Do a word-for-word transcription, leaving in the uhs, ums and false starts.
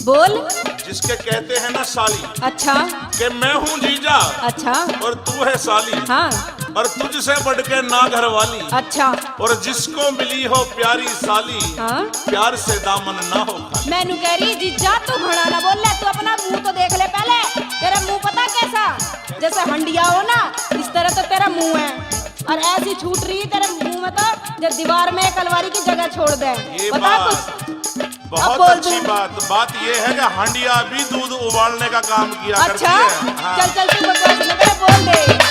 बोल। जिसके कहते हैं ना साली, अच्छा। कि मैं हूँ जीजा अच्छा। और तू है साली, हाँ। और तुझसे बढ़ के ना घर वाली, अच्छा। और जिसको मिली हो प्यारी साली, हाँ। प्यार से दामन ना हो खाली। मैनू कह रही, जीजा तू घणा ना बोल ले, तू अपना मुंह तो देख ले पहले। तेरा मुंह पता कैसा, जैसे हंडिया हो ना, इस तरह तो तेरा मुंह है। और ऐसी छूट रही तेरे मुंह में तो, जो दीवार में एक अलमारी की जगह छोड़ दे। ये बता बात कुछ। बहुत बोल अच्छी दूं। बात। बात ये है कि हंडिया भी दूध उबालने का काम किया करती अच्छा, है। हाँ। चल चल, तू बकवास न कर, बोल दे।